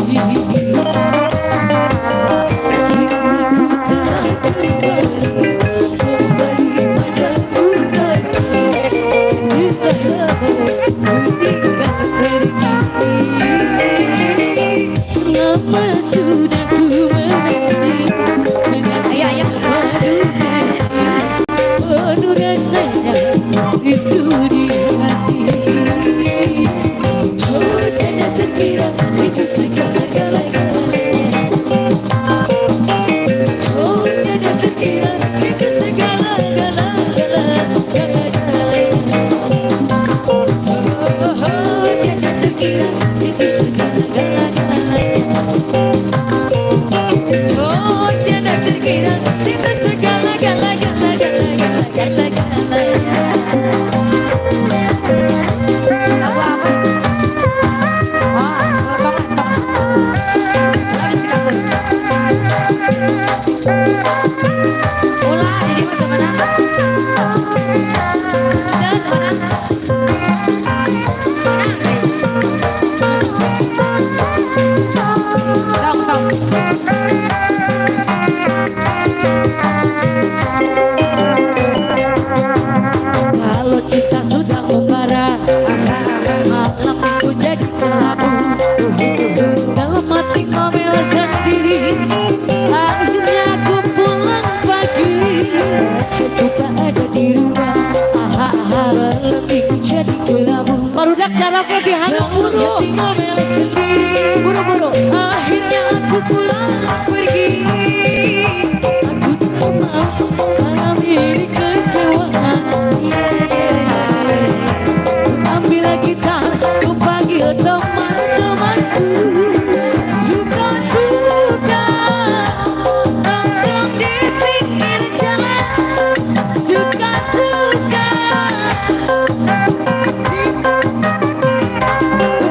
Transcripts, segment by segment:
Ku telah kembali, kembali padamu kasih. Sudah lama ku tinggal pergi. Lama sudah ku menanti dengan Ayo, ayo. Penuh kasih, penuh rasanya rindu di hati. Oh, tiada terkira itu segala-galanya. Oh, tiada terkira itu segala-galanya. Oh, tiada terkira itu segala-galanya. Oh, tiada terkira itu segala-galanya. Lagu apa? Oh, tong, tong. Habis kasur. Ulah, jadi mah temenan. Udah, temenan. Menang, deh. Tong, tong. Kalau cinta sudah membara, malam minggu jadi kelabu. Dalam hati ngomel sendiri, akhirnya aku pulang pagi. Cukup tak ada di rumah, malam minggu jadi kelabu. Barudak karaoke di handap, Dalam buru. Hati ngomel sendiri, Buru-buru. akhirnya aku pulang pergi. Aku tak mau malam ini kecewa. Ambil gitar, ku panggil teman-temanku. Suka-suka nongkrong di pinggir jalan. Suka-suka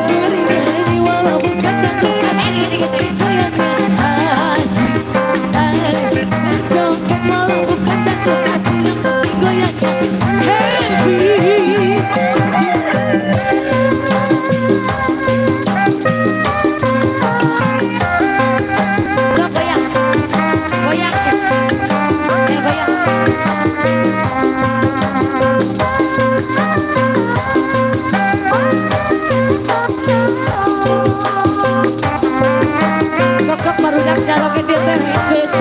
bernyanyi walaupun kadang Eh, gitu, gitu. Goyangnya asik, asik. Berjoget walaupun kadang asik, yang penting goyangnya happy. Dong, goyang. Goyang, sih. Ayo, goyang. Sok-sok barudak karaoke di teh geus.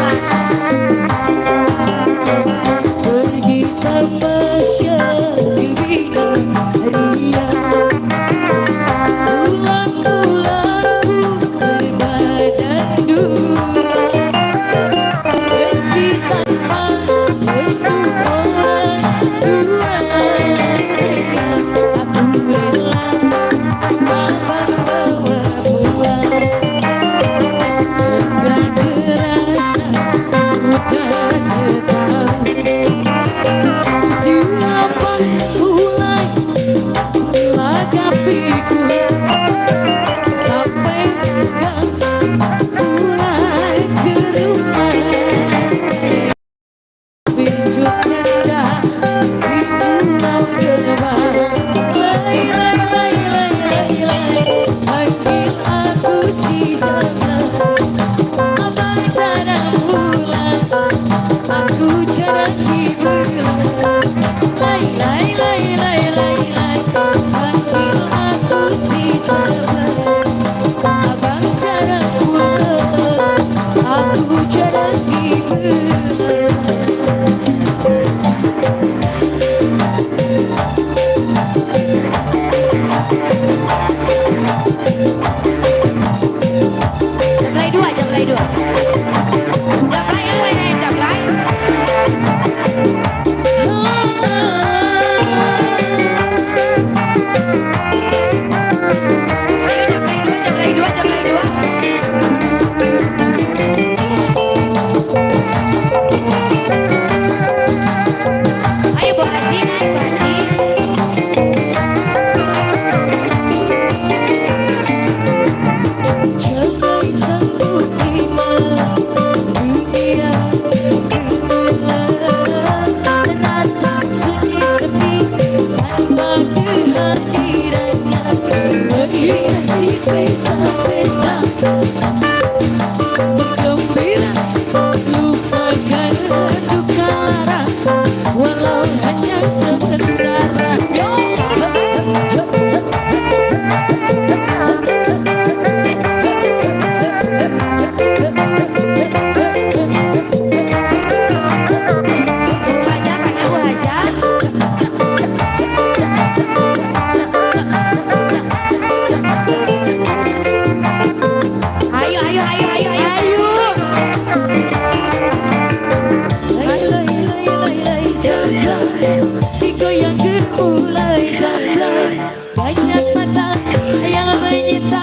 Pergi tamasya ke Bina Ria. Pulang-pulangku berbadan dua. Meski tanpa restu orang tua, sayang, aku rela abang bawa pulang. Gak kerasa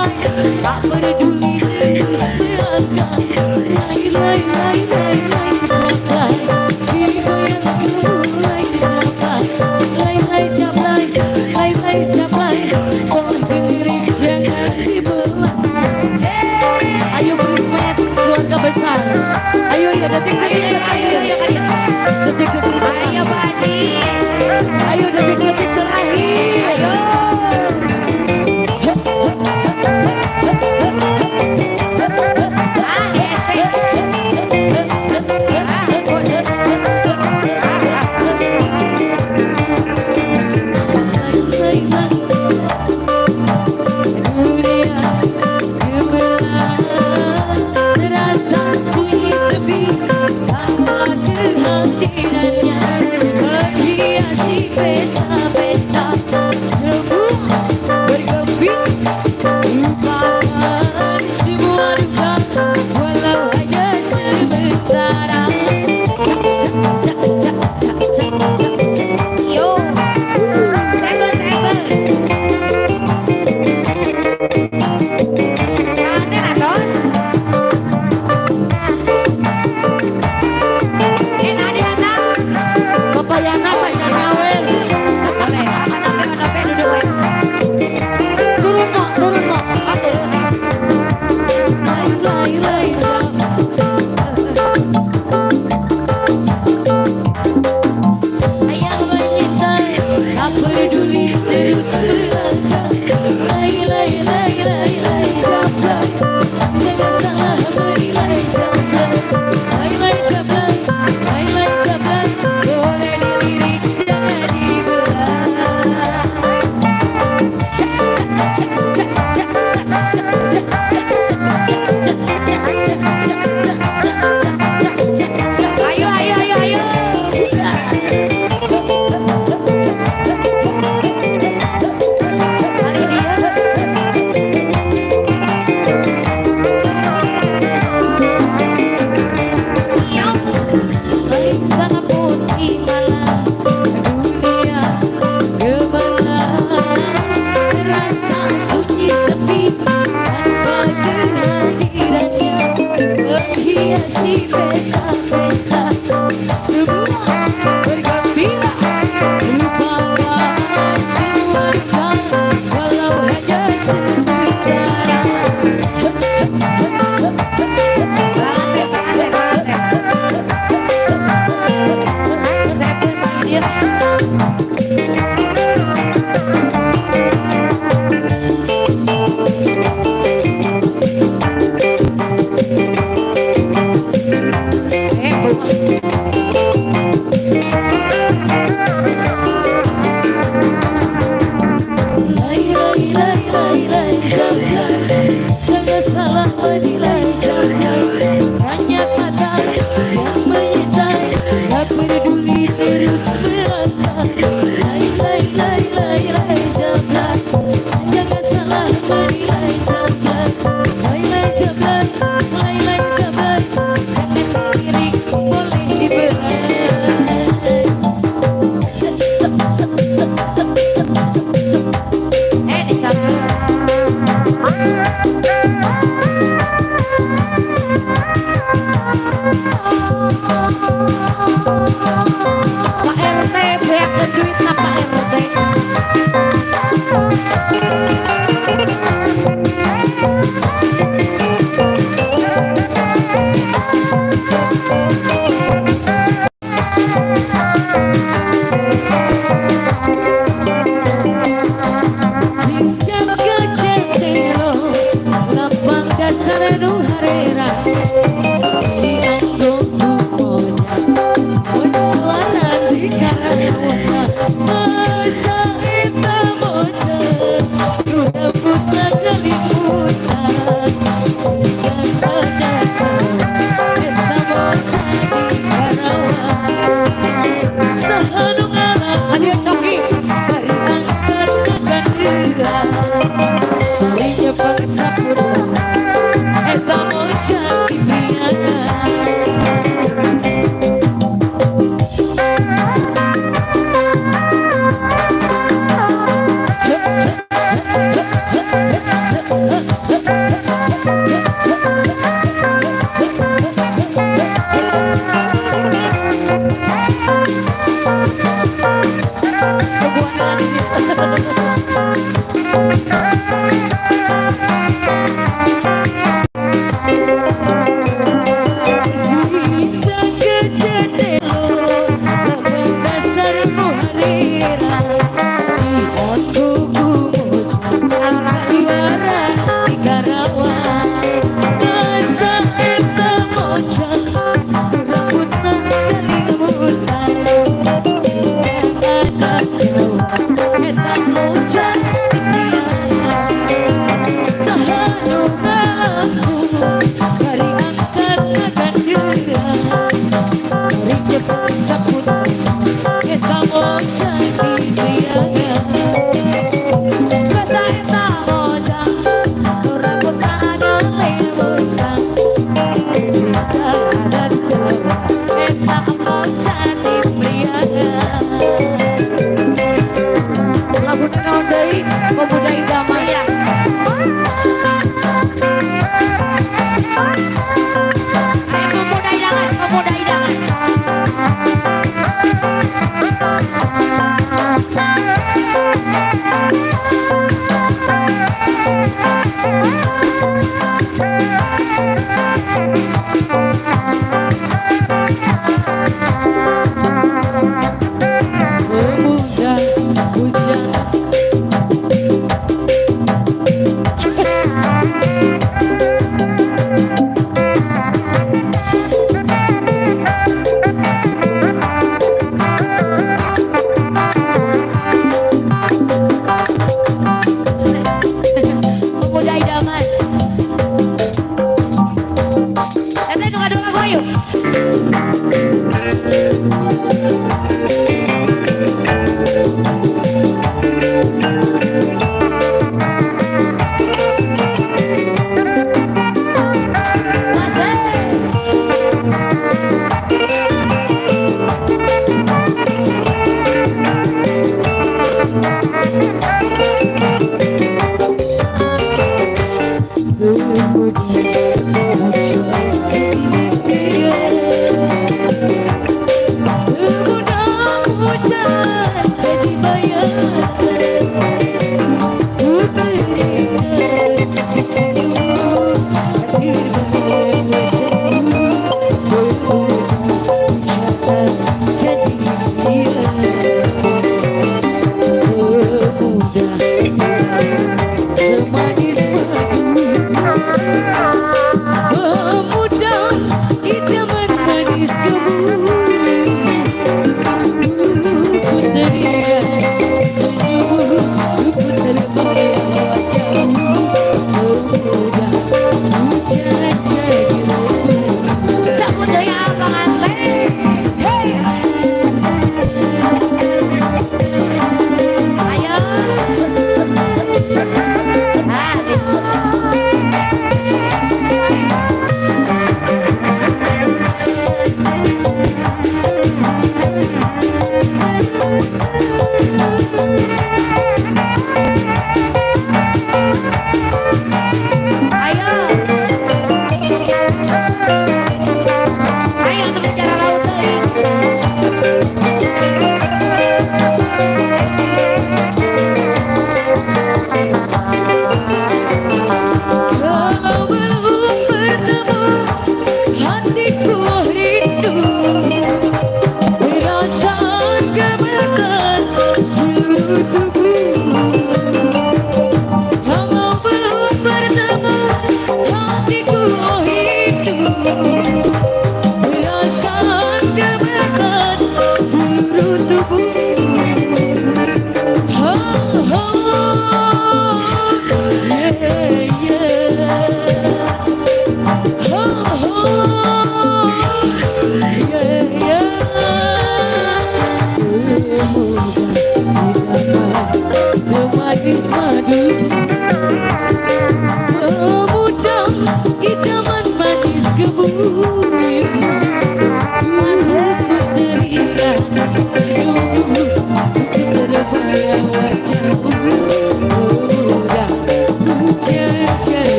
Japlay, tak peduli terus melangkah. Lay lay lay lay lay japlay, digoyang gemulai japlay. Lay lay japlay, lay lay japlay, tolong dilirik jangan dibelah. Ayo Prismet, keluarga besar. Ayo ya, detik-detik Ayo, ayo, terakhir. Ayo, ayo. Detik-detik terakhir. Ayo, Pak Haji. Ayo, detik-detik terakhir. Ayo. Ah, gesek.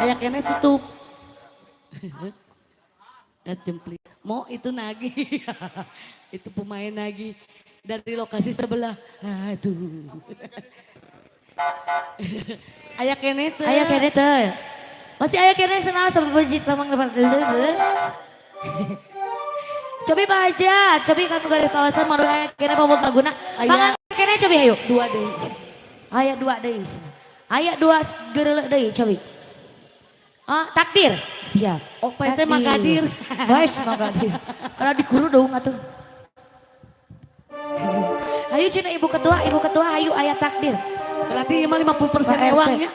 Aya keneh tutup. Jemplit. Mau itu nagih. Itu pemain nagih dari lokasi sebelah. Aduh. Aya keneh teu. Aya keneh teu. Masih aya keneh senang sama bejit memang depan. Cobi Pak Haja, cobi kan garis kawasan mau aya keneh pamut laguna. Pangan keneh cobi ayo. Dua deui. Aya dua deui. Aya dua geureuleuk deui cobi. Ah, takdir. Siap. Oh, Pak RT Magadir. Wes Magadir. Karena di guru dong atuh. Ayo cina ibu ketua, ayo ayat takdir. Berarti ieu mah 50% ewangnya.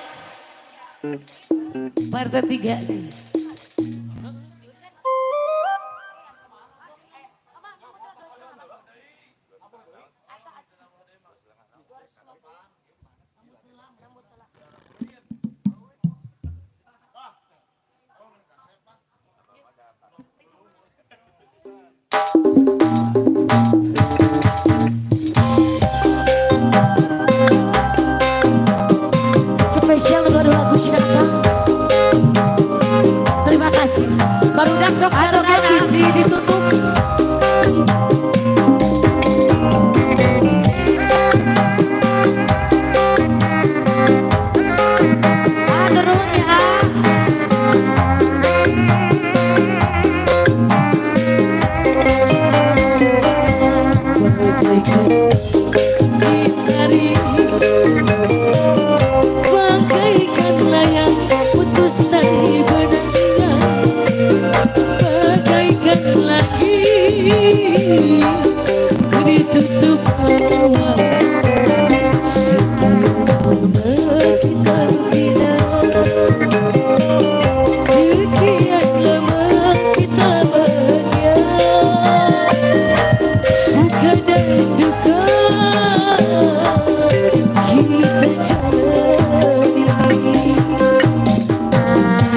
Pak RT 3. Spesial baru lagu Cinaka. Terima kasih. Barudak, sok Atau karena kana. Bisi ditutup. Ah, turun ya. Bagaikan sinari, bagaikan layang putus dari benangnya, bagaikan lagi ditutup awan. Sekian lama kita berbeda, sekian lama kita bahagia, suka dan duka kita jalani.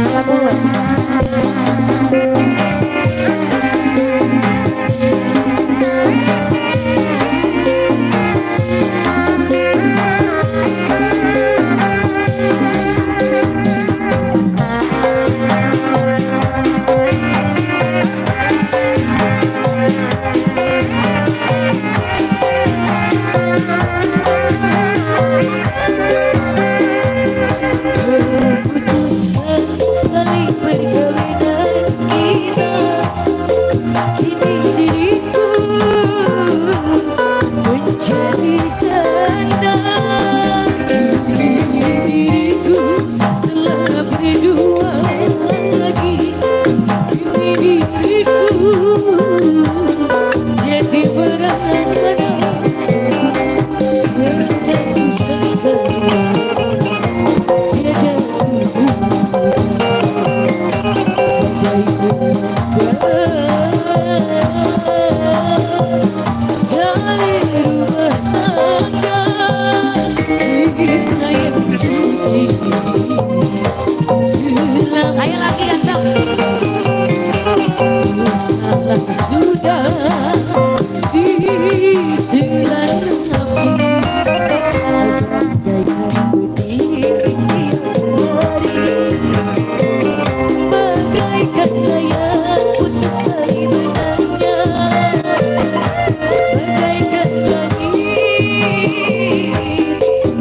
Cabut. Putuskan tali perkawinan kita, kini diriku menjadi janda. Kini diriku telah berdua lagi, kini diriku jadi merana. Tiada ku sangka, tiada ku duga, kali rumah tangga cinta yang suci selama Ayo lagi, ganteng. musnah sudah ditelan api. Bagaikan Putih siang hari, bagaikan layang putus dari benangnya, bagaikan langit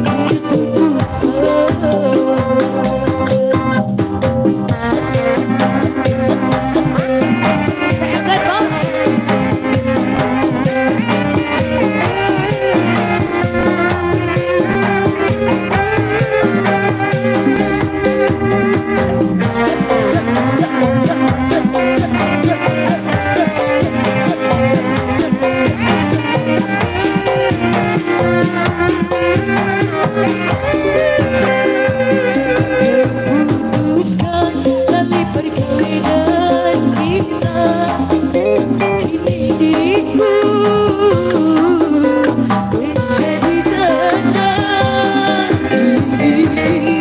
tertutup awan. Second box. Putuskan tali perkawinan kita, kini diriku menjadi janda. Kini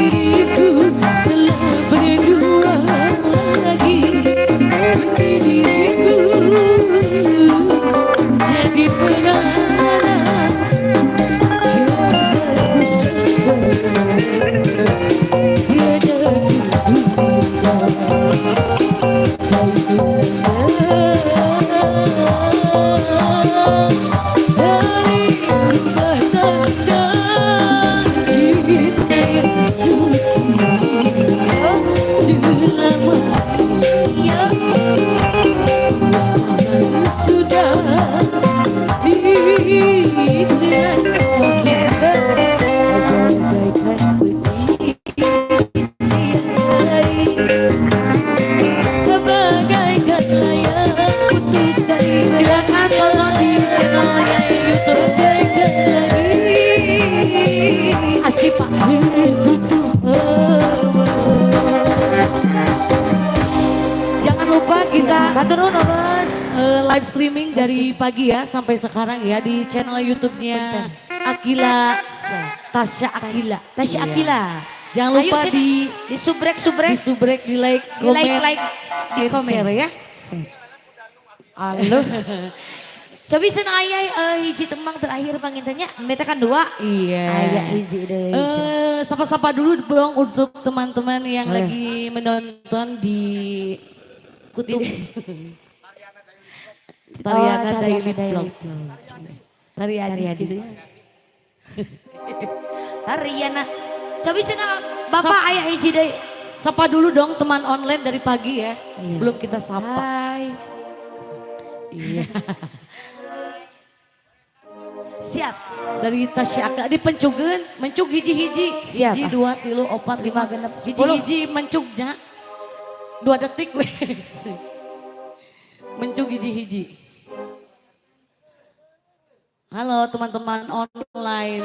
diriku telah berdua lagi, kini diriku jadi merana. Tiada ku sangka, tiada ku duga, dari rumah tangga cinta yang suci selama Iya. musnah sudah ditelan. Bagaikan Putih siang hari, bagaikan layang putus dari Silakan tonton di channelnya YouTube bagaikan langit Asifa tertutup awan. Jangan lupa kita Matur nuwun, Bos. Live streaming dari pagi ya sampai sekarang ya di channel YouTube-nya Akila, Tasya Akila. Tasya Iya. Akila. Jangan Ayo lupa sini. di Di subrek subrek. Di subrek, di like, Di like komen, like, di and komen. share ya. Aluh. Cobi cenah aya hiji tembang terakhir panginten nya, beta kan dua. Iya. Aya hiji deui. Sapa-sapa dulu dong untuk teman-teman yang Boleh. Lagi menonton di Kutub. Tariana Oh, Daily Daily Vlog. Vlog. Tariana Tariana. Gitu ya. Tariana. Cobi cenah Bapak aya hiji deui. Sapa dulu dong teman online dari pagi ya. Iya. Belum kita sapa. Hai. Iya. Siap. Dari Tasya Aka di pencugeun, mencug hiji-hiji. Siap. Hiji, dua, tilu, opat, lima, lima, genep, 10. Hiji-hiji mencugnya. 2 detik we. Mencug hiji-hiji. Halo teman-teman online.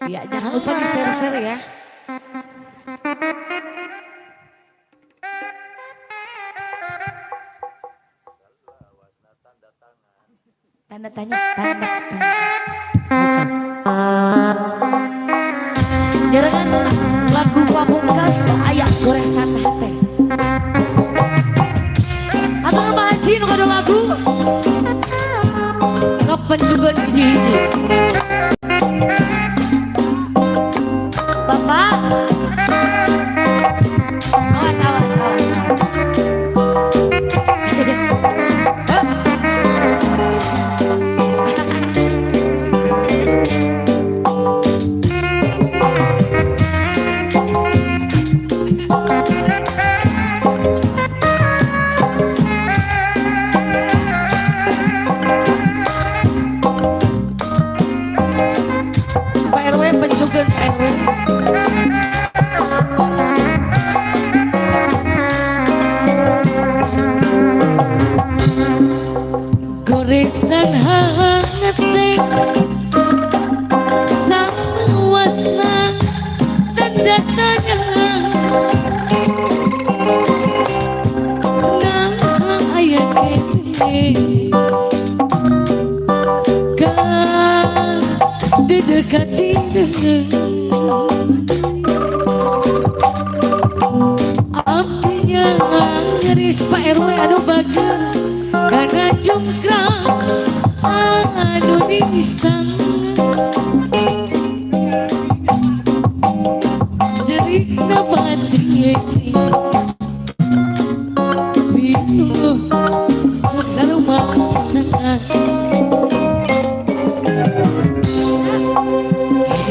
Ya, jangan lupa di share-share ya. Tanda tanya, tanda tanya. Jarangan lagu pamungkas aya goresan hate. Atau nama Haji nu kado lagu. Kapencugeun hiji-hiji. Bapak. Awas, awas, awas. Hup. Pak RW pencugeun Pak RW. Goresan hate salawasna tanda tanya. Nah, aya keneh ka didekati dengan apinya nyaris Pak RW anu bager karena jungkrang anu nistang jerikna batin pinuh rumah.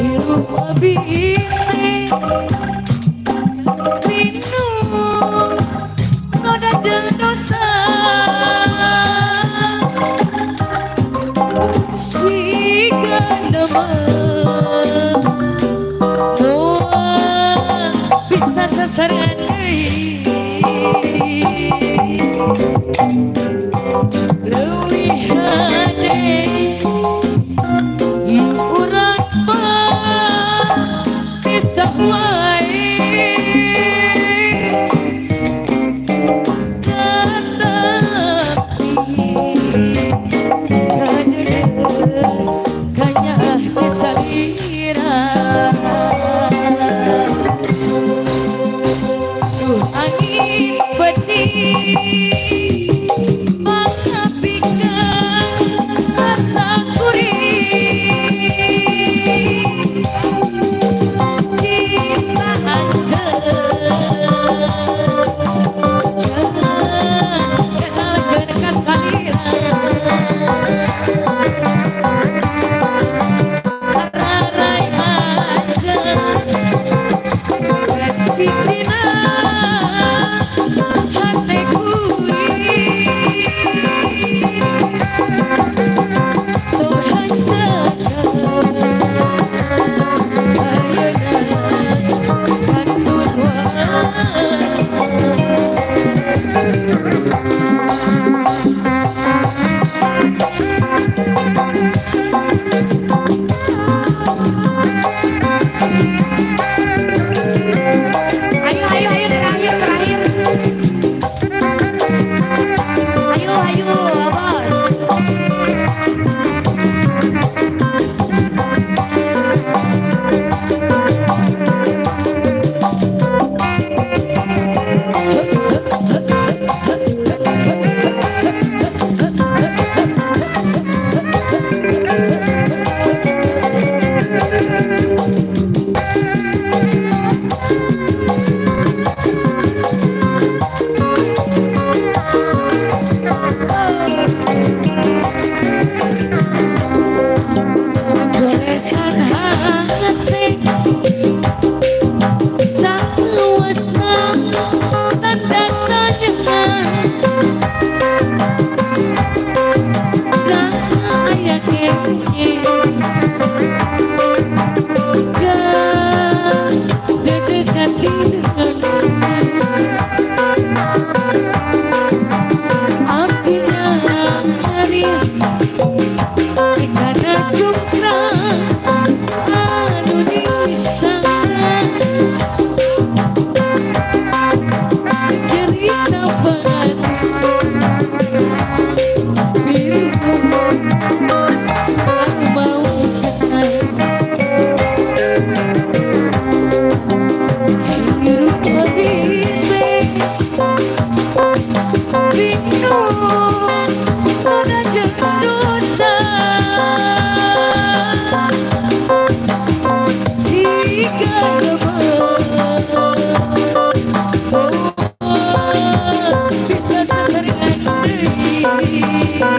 Hirup abi ini pinuh noda jeung dosa siga nama moal bisa sasaran deui leuwih hade urang mah pisah wae tetapi kadeudeuh kanyaah ti salira. Duh, angin pedih pangapikeun.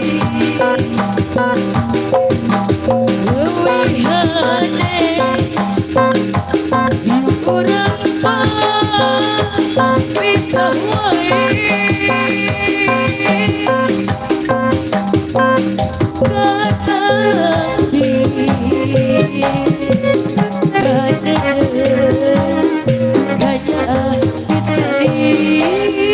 Leuwih hade urang mah bisa wae katampi kadeuleu kanyaah di salira.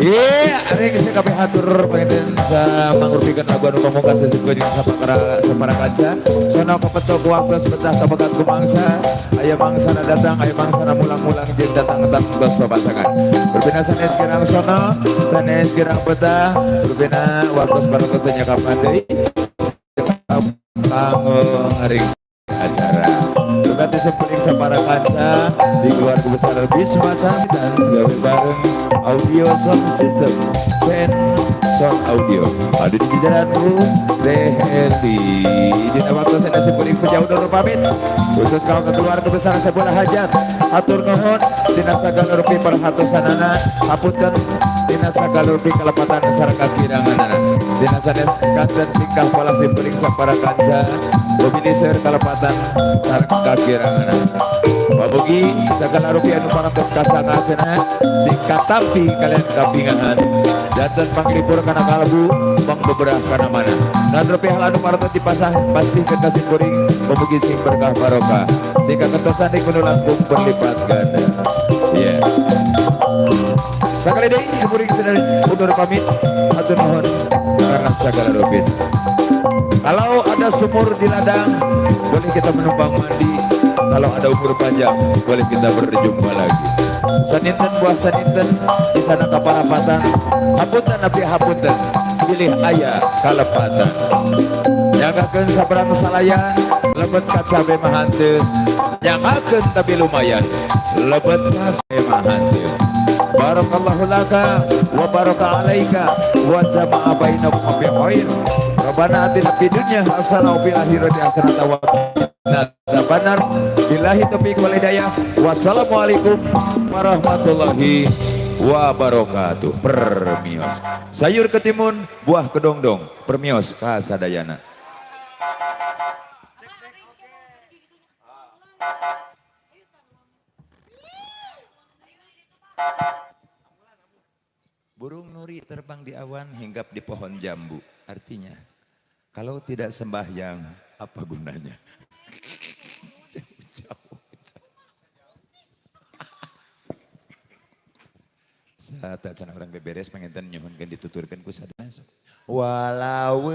Iya, ring kabeh hatur panginten sa mangrupikeun lagu anu pamungkas dan juga jeung sapara kaca. Sono kepetok waktu betah kabekat ku mangsa, aya mangsana datang, aya mangsana mulang-mulang jeung datang tangtos papasangan. Rupina sanes kirang sono, sanes kirang betah, rupina waktu barakot teu nyakapan deui. Kanggo ngaring acara. Berarti sepuning sapara kaca di keluarga besar Bisma dan gawe bareng audio sound system Chen Sound Audio ada di jajaranku Teh Eli. Dina waktu saya simpuning sejauh dulu pamit khusus kalau ke keluarga besar sebuah hajat, hatur nuhun dina sagala rupi perhatosanana, hapunten dina sagala rupi kelepatan sareng kakiranganana, dina sanes kanten tingkah pola simpuning sapara kanca, pemilih seur kalepatan sareng kakiranganana. Pamugi sagala rupi anu parantos kasangakeuna sing katampi kalian kapingahan, janten panglipur kana kalbu, pangbeberah kana mana dan rupi hal anu parantos dipasah pasti ke simkuring, pamugi sing berkah barokah sing kakentosan di langkung berlipat ganda. Iya. Sakali deui simkuring sedaya undur pamit, hatur nuhun karena sagala rupin. Kalau ada sumur di ladang, boleh kita menumpang mandi. Kalau ada umur panjang, boleh kita berjumpa lagi. Saninten buah saninten di sana kaparapatan. Hapunten abdi hapunten, pilih aya kalepatan. Nyanggakeun sabrang salayan, lebet ka cabe mah hanteu. Nyanggakeun tapi lumayan, lebet ka cabe mah hanteu. Barakallahu laka wa baraka alaika wa jama'a bainakum fi khair. Rabbana atina fid dunya hasanah wa fil akhirati hasanah wa qina adzabannar. Billahi taufiq wal hidayah. Wassalamualaikum warahmatullahi wabarakatuh. Permios. Sayur ketimun, buah kedongdong. Permios kasadayana. Burung nuri terbang di awan hinggap di pohon jambu. Artinya, kalau tidak sembahyang, apa gunanya? Jauh-jauh. Saat acan orang beberes penginten nyuhunkeun dituturkeun ku sadaya. Walau